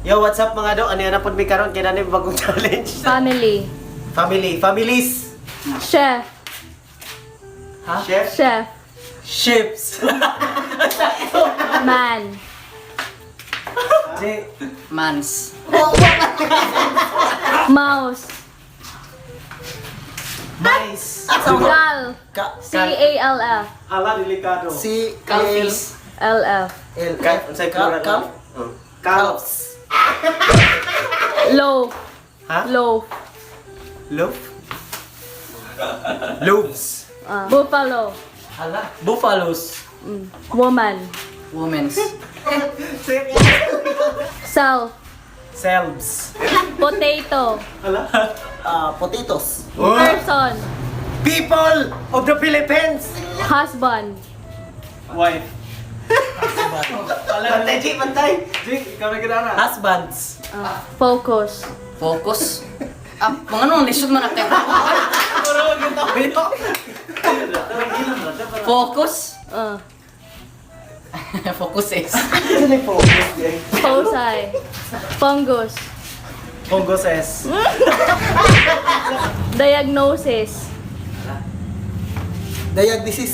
Yo, what's up, mga do? Ano yan na po mi karon kay nani bagong challenge. Family. Family, families. Chef. Ha? Chef? Chef. Ships. Man. J. Mans. Mouse. Mice. Cal. Ka C-A-L-F. Hala, delikado. C L Calfis. L-F. L Ka unsay plural? Cal Oh. Calves. Loaf. Ha? Loaf. Loaf? Loaves. Buffalo. Hala. Buffaloes. Woman. Womens. Self. Selves. Potato. Hala. Ah, potatoes. Person. People of the Philippines. Husband. Wife. Pantay, G, pantay. G, ikaw na gidana. Husbands. Focus. Focus. Ah, mga anong lisod man natin. Focus. Focus is. Foci. Fungus. Fungoses. Diagnosis. Diagnosis.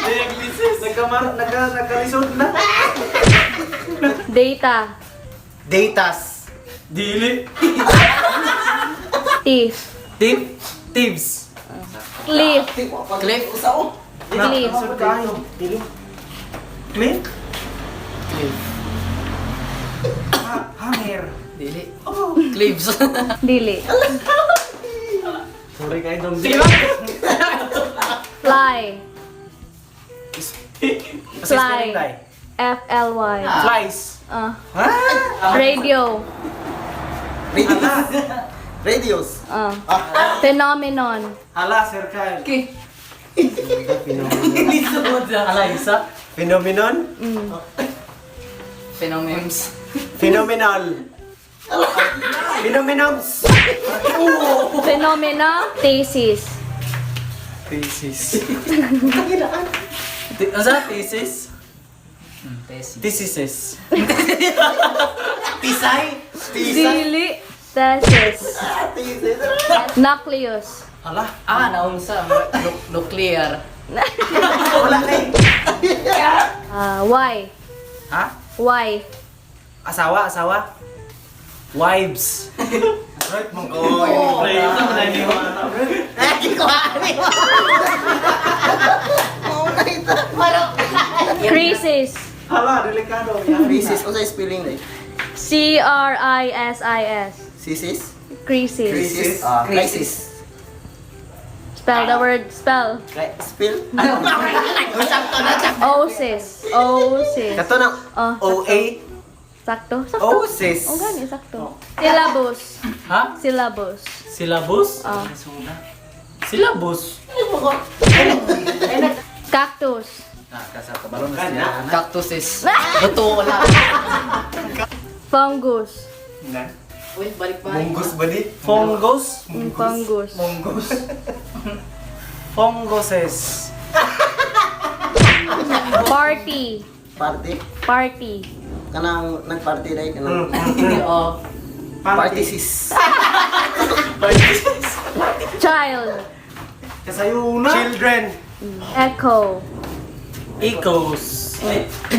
Diagnosis. Nagkamar, nagka, nagkalisod na. Data. Datas. Dili. Thief. Tip. Thieves. Cliff. Cliff. Usa oh. Cliff. Lisod kayo. Dili. Cliff? Cliff. Hammer. Dili. Cliffs. Dili. Sorry kayo dong. Sige lang. Fly. Basta spelling Fly. tayo. F-L-Y. Flies. Radio. Radios. Radios. Phenomenon. Hala, Sir Kyle. Okay. Hala, isa. Phenomenon? Phenomemes. Phenomenal. Phenomenons. Phenomena. Thesis. Thesis. Ano sa thesis? Thesis. Thesis. Tisay. Tisay. Dili. Thesis. Thesis. Nucleus. Hala. Ah, naunsa. Nuclear. Wala na eh. Y. Ha? Wife. Asawa, asawa? Wives. Right, mong Oh, Ay, kuha ni mo. Mauna ito. Crisis. Hala, delikado. Crisis. Usa spelling na eh. C-R-I-S-I-S. Crisis. Crisis. Crisis. Ah, crisis. Spell the word. Spell. Spill. Osis. Osis. Kato na. Oh, OA. Sakto? Sakto. Osis. Oh, gani, sakto. Syllabus. Ha? Syllabus. Syllabus? Ah. Syllabus? Cactus. Ah, kasakabalo na siya. Cactuses. Buto wala. Fungus. Na. Uy, balik pa. Munggos ba ni? Fungus? Fungus. Mungus. Fungoses. Party. Party. Party. Kanang nagparty na kanang Oh. partisis. Child. Kasayuna. Children. Echo. Ecos. Goose.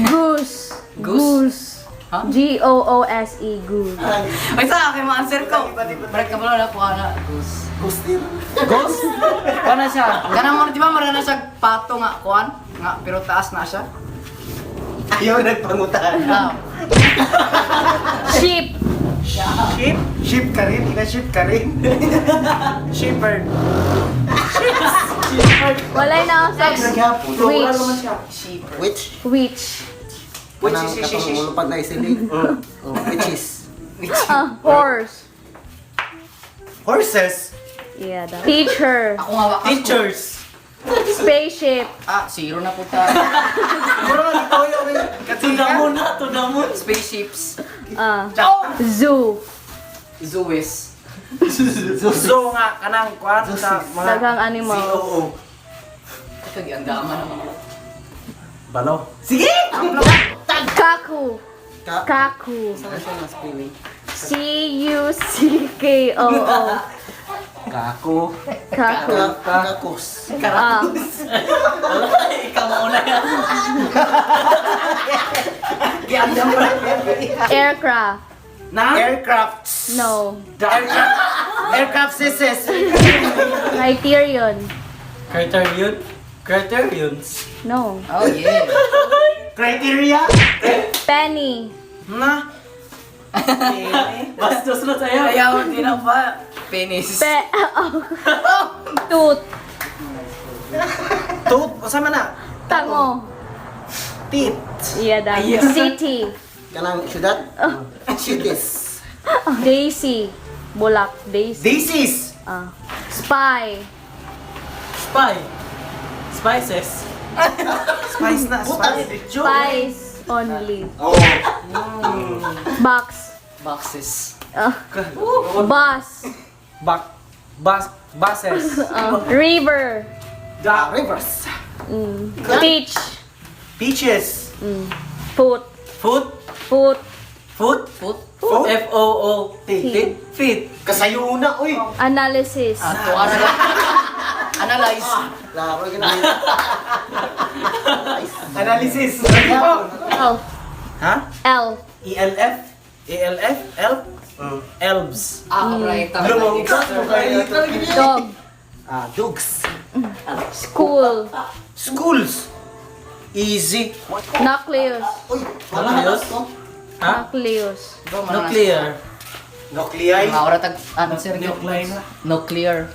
Goose? Goose. Huh? G-O-O-S-E. Goose. Ay, sa akin, ma-answer ko. Balik ka pala na po, ana. Goose. Gustir. Ghost? Paano siya? Kanang mo, di ba marana siya pato nga, kuan? Nga, pero taas na siya. Ayaw nagpangutan. Ah, Sheep. Sheep? Ship ka rin. Ina ship ka rin. Shepherd. Walay na ako sa Wala naman witch. siya. sheep. Which? Witch. Which Kanang is- katong mulupad na isilig. Oh, which is. Horse. Horses. Yeah, daw. Teacher. Ako nga wakas. Teachers. Spaceship. Ah, zero na po ta. Puro nga dito yung To the moon na, to the moon. Spaceships. Zoo. Zoes. So nga, kanang kuan sa mga Daghang animals. COO. Ito, giandaman naman. Balo. Sige! Kaku. Ka. Kaku. Saan siya na spelling? C-U-C-K-O-O. Kako. Kaku. Ka. Kakus. Ah. Ikaw mauna yan. Aircraft. Na? Aircrafts. No. Aircraft. Aircraft sisis. Criterion. Criterion? Criterions. No. Oh yeah. Criteria. Penny. Na? Bastos na tayo. Ayaw, di na pa. Penis. Pe. Oh. Tooth. Tooth. Usa man na? Tango. Teeth. Yeah, that. City. Kanang syudad? Cities. Daisy. Bulak. Daisy. Daisies. Ah. Spy. Spy. Spices. Spice na. Spice. Spice only. Oh. Box. Boxes. Ah. Bus. Bak. Bas. Buses. Ah. River. Da. Rivers. Teach. Peaches. Foot. Foot. Foot. Foot. Foot. Foot. F-O-O. T. T. Feet. Kasayuna, uy. Analysis. To analyze. Analyze. Laro ganun. Analysis. L. Ha? L. E-L-F? E-L-F? L? Elves. Ah, right. Dog. Ah, dogs. School. Schools. Easy. Nucleus. Uy, Nucleus? Ha? Nucleus. Nuclear. Nuclei. Maura tag answer gyud. Nuclear na. Nuclear.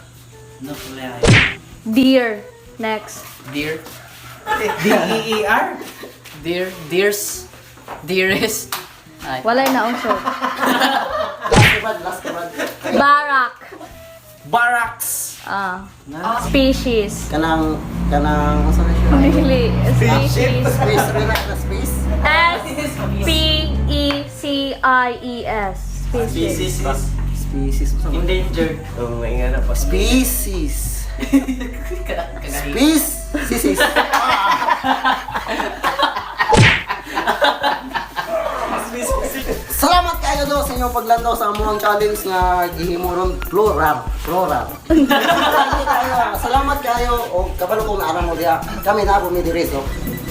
Nuclear. Deer. Next. Deer. D-E-E-R? Deer. Deers. Dearest. Ay. Walay na uso. Last kabad, last kabad. Barak. Barracks. Ah. Species. Kanang, kanang, asa na siya? Really. Species. Space, relax na space. S P E C I E S. Species. Species. Species. Usa man? Endangered. Oh, mainga na pa. Species. Space. Species. Salamat kayo do sa inyong paglantaw sa among challenge nga gihimo ron plural, plural. Salamat kayo. Salamat kayo og kabalo kung naara mo diha. Kami na po mi diri so.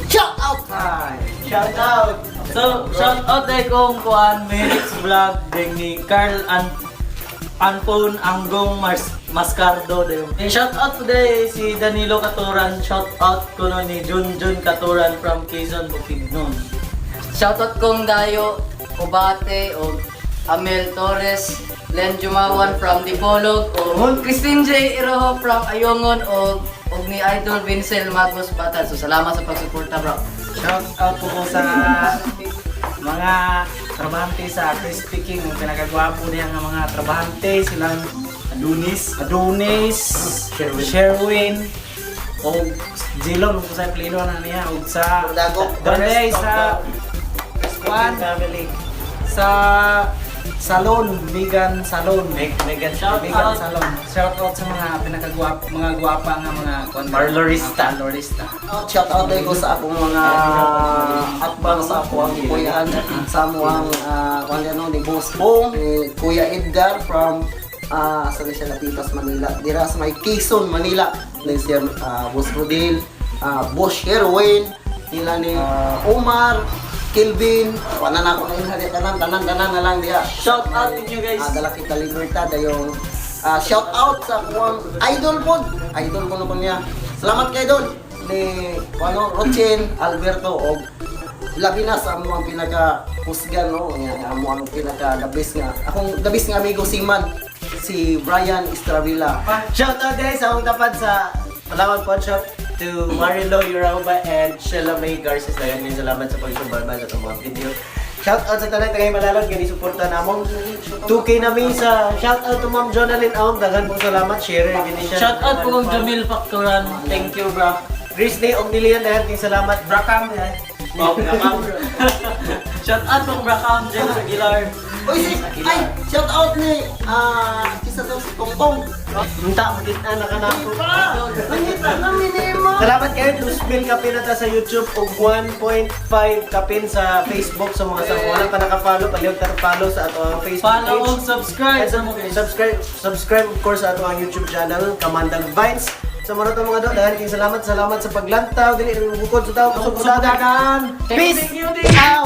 Shout out time. Shout out. So, shout out ay kong kuan Merix Vlog ding ni Carl An Anpon Anggong Mars Mascardo dayon. And shout out today si Danilo Katuran, shout out kuno ni Junjun Katuran from Quezon Bukidnon. Shoutout kong Dayo, Ubate, o Amel Torres, Len Jumawan from Dipolog, o Christine J. Iroho from Ayongon, o og ni Idol Vincel Magos Batan. So salamat sa pagsuporta, bro. Shout out po ko sa mga trabahante sa Crispy King, ang pinakagwapo niya nga mga trabahante, silang Adonis. Adonis, Sherwin, o Jilon, kung sa plano na niya, o sa Dago. Donde sa One family. Sa Salon, Megan Salon. Megan Shout Megan out. Salon. Shout out sa mga pinakagwap, mga gwapa nga mga kwan. Parlorista. Mga Parlorista. Shout out ko sa akong mga atbang sa ako ang kuyahan sa amuang kuan ano ni Boss Bong, ni Kuya Edgar from sa siya Lapitas, Manila. Dira sa may Quezon, Manila. Ni siya Boss Rodel, Boss Sherwin, nila ni Omar, Kelvin, wala na ako na inha diya tanan tanan tanan na lang diya. Shout out inyo guys. Dala kita Libertad dayong shout out sa akuang idol pod. Idol ko no niya. Salamat kay idol ni ano Rochen Alberto og labi na sa amuang pinaka husgan no nga amuang pinaka the best nga akong the best nga amigo si Man si Brian Estravilla. Shout out guys sa akong tapad sa Palawan Pawn Shop to Marilo Urauba and Sheila May Garces. Dayan din salamat sa pagsubaybay sa itong mga video. Shout out sa tanan tagay Malalon nga suporta namong 2K na mi sa shout out to Ma'am Jonalyn Aom. Daghan pong salamat sharer gini siya. Shout out po kong Jamil Factoran. Thank you, bro. Grace Day og Nilian daghan king salamat. Brakam. Oh, brakam. Shout out kong Bracam, James Aguilar. Uy, si, ay, shout out ni, kisa daw si Tongtong. Unta, makita na ka na ako. Nangita na minimo. Salamat kayo, 2,000 kapin na ta sa YouTube ug 1.5 kapin sa Facebook sa mga sa wala pa naka-follow, palihog ta follow sa ato ang Facebook Follow page. og subscribe And sa mo guys. subscribe of course sa ato ang YouTube channel, Kamandag Vines. Sa mga to mga do, daghan kayong salamat, salamat sa paglantaw, dili na bukod sa tao, kusog Kusog dagan. Peace Thank you, thank you. out.